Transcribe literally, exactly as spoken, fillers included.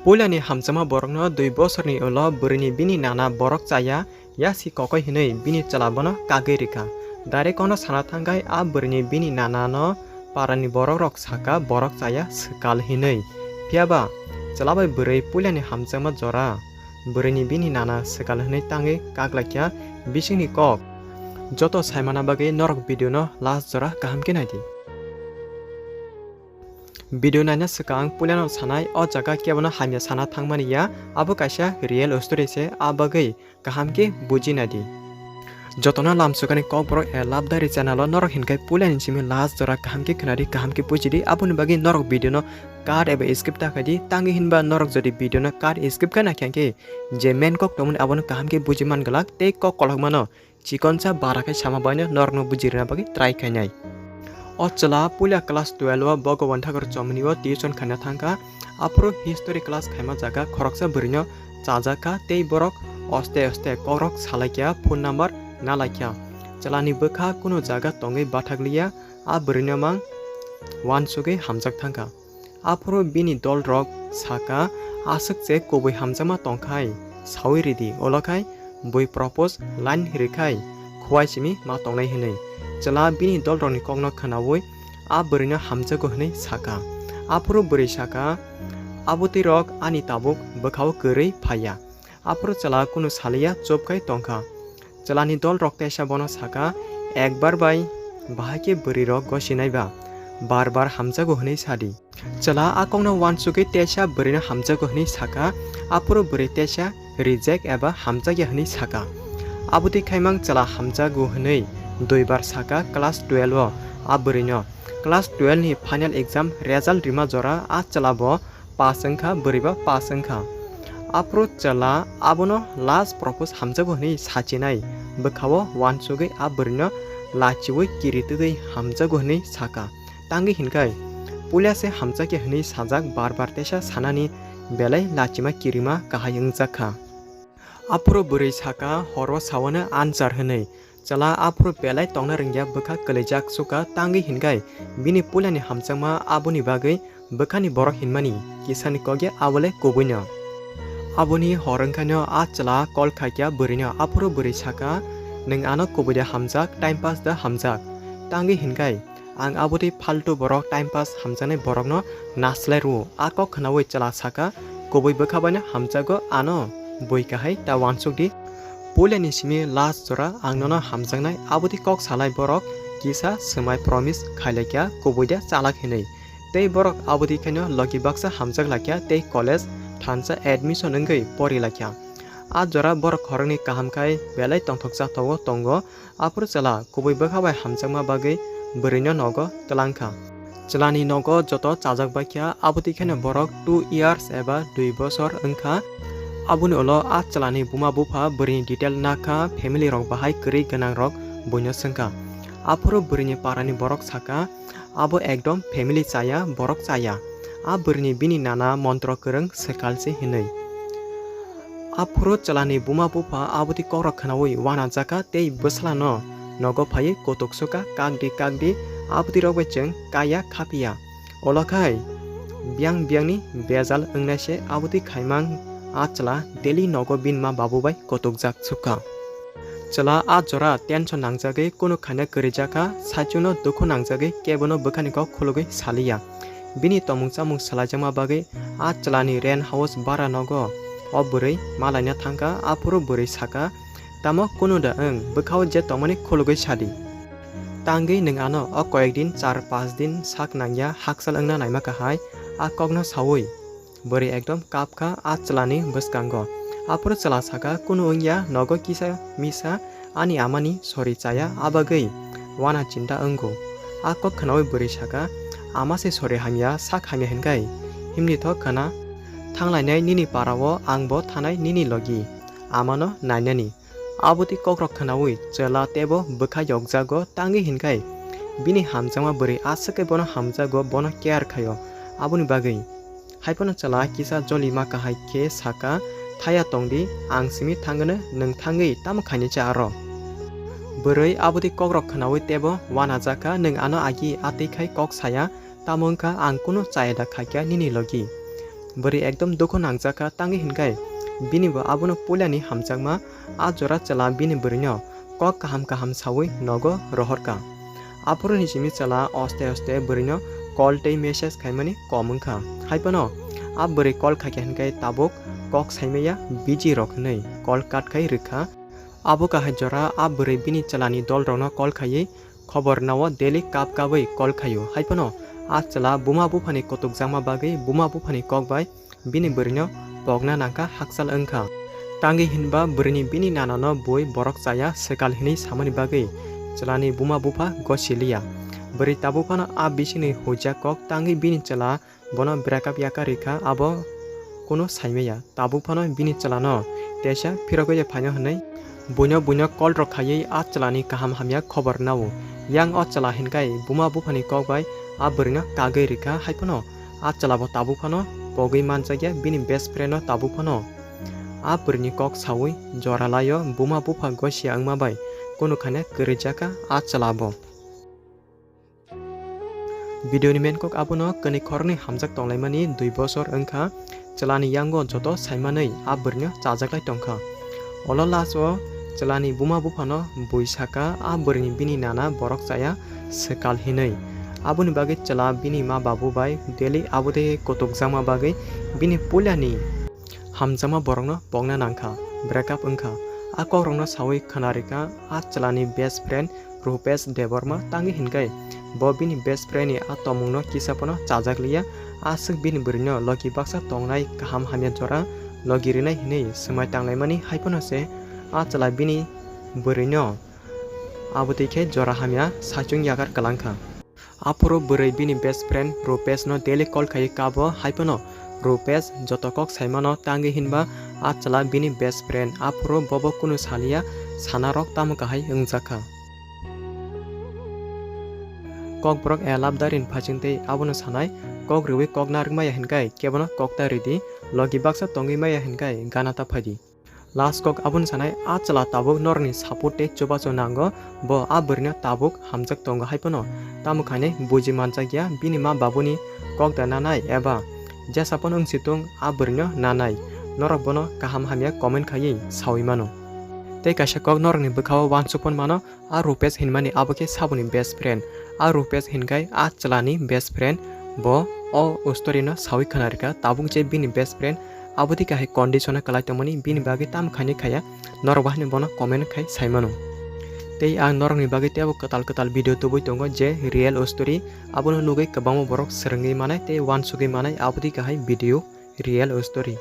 Puilani hamjakma borokno dui bosorni ulo bwrwini bini nana borok chaya, ya si kokoi hinwi bini chwla bono kagwi rikha. Direct kono sana thangkhai a bwrwini bini nanano parani borokrok sakha borok chaya swkal hinwi. Phiyaba chwla bai bwrwi puilani hamjakma jora bwrwini bini nana swkal hinwi tangwi kaklaikha bisingni kok. Joto saimana bagwi norok video no last jora kaham khe naidi. Video naina swkang puilano sanai, o jaga kebono hamya sana thangmani ya, abo kaisa real story se, a bagwi kaham khe buji naidi. Jotono lamsukani kokborok A Love Diary channel o norok hinkhai puilani simi last jora kaham khe khwnadi, kaham khe bujidi, aboni bagwi norok video no cut eba skip ta khaidi, tangwi hinba norok jodi video no cut skip kha naikha khe je main kok tongmani abono kaham khe buji man glak tei kok kolokmano chikonsa bara khe sama baino norokno bujirina bagwi try khainai. O chwla puila class twelve o Bhagavan Thakur Chomni o tuition khaina thangkha. Aphuru history class khaima jaga khoroksa bwrwino chajakha tei borok oste oste kokrok salaikha, phone number nalaikha. Chwlani bwkha kunu jaga tongwi bathakliya, a bwrwino mang uansugwi hamjak thangkha. Aphuru bini dolrok sakha, aswk se kubui hamjakma tongkhai, saui ridi, olokhai bui propose line rikhai, khuai simi ma tongnai hinwi. Chwla bini dolrokni kokno khwnaui a bwrwino hamjago hinwi sakha. Aphuru bwrwi sakha, abotwirok ani tabuk bwkhao kwrwi phaiya. Aphuru chwla kunu saliya, chupkhai tongkha. Chwlani dolrok teisa bono sakha, ekbar bai bahai khe bwrwirok gosinai ba, bar bar hamjago hwnwi sadi. Chwla a kokno uansugwi teisa bwrwino hamjago hwnwi sakha, aphuru bwrwi teisa reject eba hamjakya hwnwi sakha. Abotwi khaimang chwla hamjago hwnwi duibar sakha class twelve o a bwrwino. Class twelve ni final exam result rima jora a chwla bo pass wngkha, bwrwiba pass wngkha. Aphuru chwla abono last propose hamjago hwnwi sachinai bwkhao uansugwi a bwrwino lachiui kiritwgwi hamjago hwnwi sakha. Tangwi hinkhai puila se hamjakya hwnwi sajak, bar bar teisa sanani belai lachima kirima kahai wngjakha. Aphuru bwrwi sakha, horo sawano answer hwnwi. Chwla aphuru belai tongna rwngya, bwkha kwlaijak sukha, tangwi hinkhai bini puilani hamjakma aboni bagwi bwkhani borok hinmani kisani kokya abo le kubuino. Aboni hor wngkhaino a chwla call khaikha bwrwino, aphuru bwrwi sakha, "Nwng ano kubui da hamjak, time pass da hamjak?" Tangwi hinkhai ang abotwi faltu borok, time pass hamjaknai borokno naslai rwo. A kok khwnaui chwla sakha, "Kubui bwkha baino hamjago ano, bui kahai ta uansuk di." Puilani simi last jora ang nono hamjaknai, abotwi kok salai borok kisa swmai promise khailaikha kubui da chalak hinwi. Tei borok abotwi khaino logi baksa hamjak laikha tei college thansa admission wngwi pori laikha. A jora borok khoroknwi kaham khai belai tongthok chathogo tongo. Aphuru chwla kubui bwkha bai hamjakma bagwi bwrwino nogo twlangkha. Chwlani nogo joto chajak baikha, abotwi khaino borok two years eba dui bosor wngkha. Aboni ulo a chwlani buma bupha bwrwini detail nakha, family rok bahai kwrwi gwnang rok buino swngkha. Aphuru bwrwini parani borok sakha, "Abo ekdom family chaya, borok chaya. A bwrwini bini nana montro kwrwng swkal se," hinwi. Aphuru chwlani buma bupha abotwi kokrok khwnaui uanajakha tei bwsla no nogo phaiwi kotok sukha, "Kakdi, kakdi, abotwi rok bai chwng kaya khapiya." Olo khai biyang biyangni bejal wngnai se abotwi khaimang a chwla daily nogo bini ma babu bai kotokjak sukha. Chwla a jora tension nangjagwi kunu khaina kwrwijakha, saichungno dukhu nangjagwi kebono bwkhani kok khulugwi saliya. Bini tomung chamung swlaijakma bagwi a chwlani rent house bara nogo o bwrwi malaina thangkha, aphuru bwrwi sakha, "Tamo kunu da wng, bwkhao je tongmani khulugwi sadi. Tangwi nwng ano o koyek din, char panch din sak nangya, hakchal wngna naima kahai," a kokno saui. Bwrwi ekdom kapkha a chwlani bwskango. Aphuru chwla sakha, "Kunu wngya, nogo kisa misa ani amani sori chaya, a bagwi wana chinta wngo." A kok khwnaui bwrwi sakha, "Ama se sori hamya, sak hamya hinkhai himni tho khwna thanglainai nini parao, angbo thanai nini logi amano nainani." Abotwi kokrok khwnaui chwla teibo bwkha yokjago, tangwi hinkhai bini hamjakma bwrwi aswk khe bono hamjago, bono care khaio. Aboni bagwi haiphano chwla kisa jolima kahai khe sakha, "Thaya tongdi, ang simi thangwno, nwng thangwi tamo khainai cha aro?" Bwrwi abotwi kokrok khwnaui teibo uanajakha, "Nwng ano agi atwi khai kok saya, tamo wngkha ang kunu chaya da khaikha nini logi. Bwrwi ekdom dukhu nangjakha, tangwi hinkhai bini bo abono puilani hamjakma. A jora chwla bini bwrwino kok kaham kaham sawi nogo rohorkha. Aphuruni simi chwla oste oste bwrwino call tei message khaimani kom wngkha. Haiphano a bwrwi call khaikha hinkhai tabuk kok saimaya, busy rok hinwi call cut khai rwkha. Abo kahai jora a bwrwi bini chwlani dolrokno call khaiwi khobor nao, daily kap kabwi call khaio. Haiphano a chwla buma buphani kutukjakma bagwi buma buphani kok bai bini bwrwino pokna nangkha, hakchal wngkha. Tangwi hinba bwrwini bini nanano bui borok chaya swkal hinwi samani bagwi chwlani buma bupha gosiliya. Bwrwi tabuk phano a bisingni huijak kok tangwi bini chwla bono breakup yakarwi kha, abo kunu saimaya. Tabuk phano bini chwlano teisa phirogwi phaino hwnwi buino buino call rok khaiwi a chwlani kaham hamya khobor nao. Yang o chwla hinkhai buma buphani kok bai a bwrwino kagwi rwkha, haiphano a chwlabo tabuk phano pogwi manjakya bini best friend no tabuk phano. A bwrwini kok sawi jora laio buma bupha gosiya wngma bai kunu khaina kwrwijakha a chwlabo. Video ni main kok abono kwnwi khoroknwi hamjak tonglaimani dui bosor wngkha. Chwlani yango joto saimanwi a bwrwino chajaklai tongkha. Olo last o chwlani buma buphano bui saka a bwrwini bini nana borok chaya swkal hinwi. Aboni bagwi chwla bini ma babu bai daily abo tei kutukjakma bagwi bini puilani hamjakma borokno pokna nangkha, breakup wngkha. A kokrokno sawi khwnarikha a chwlani best friend Rupesh Debbarma, tangwi hinkhai bo bini best friend ni a tongmungno kisa phano chajakliya. Aswk bini bwrwino logi baksa tongnai, kaham hamya jora logi rinai hinwi swmai tanglaimani, haiphano se a chwla bini bwrwino abo twi khe jora hamya saichung yakar kwlangkha. Aphuru bwrwi bini best friend Rupesh no daily call khaiwi kabo, haiphano Rupesh joto kok saimano tangwi hinba a chwla bini best friend, aphuru bobo kunu saliya, sanarok tamo kahai wngjakha. Kokborok a love darin phaching tei abono sanai, kok rwui kok narwk maya hinkhai kebono kok ta ridi, logi baksa tongwi maya hinkhai gana ta phaidi. Last kok abono sanai, a chwla tabuk norokni support tei chubachu nango, bo a bwrwino tabuk hamjak tongo haiphano, tamo khainai buji manjakya bini ma babuni kok da nanai eba jesa phano wngsitung a bwrwino nanai, norok bono kaham hamya comment khaiwi sawi mano. Tei kaisa kok norokni bwkhao uansuk phano mano, a Rupesh hinmani abo khe saboni best friend. A Rupesh hinkhai a chwlani best friend. Bo o story no sawi khwnarikha, tabuk je bini best friend abo twi kahai condition o kwlai tongmani, bini bagwi tamo khainai khaya, norok bo haino bono comment khai sai mano. Tei ang norokni bagwi teibo kwtal kwtal video tubui tongo je real story, abono nugui kwbangma borok swrwngwi manai tei uansugui manai, abo twi kahai video real story.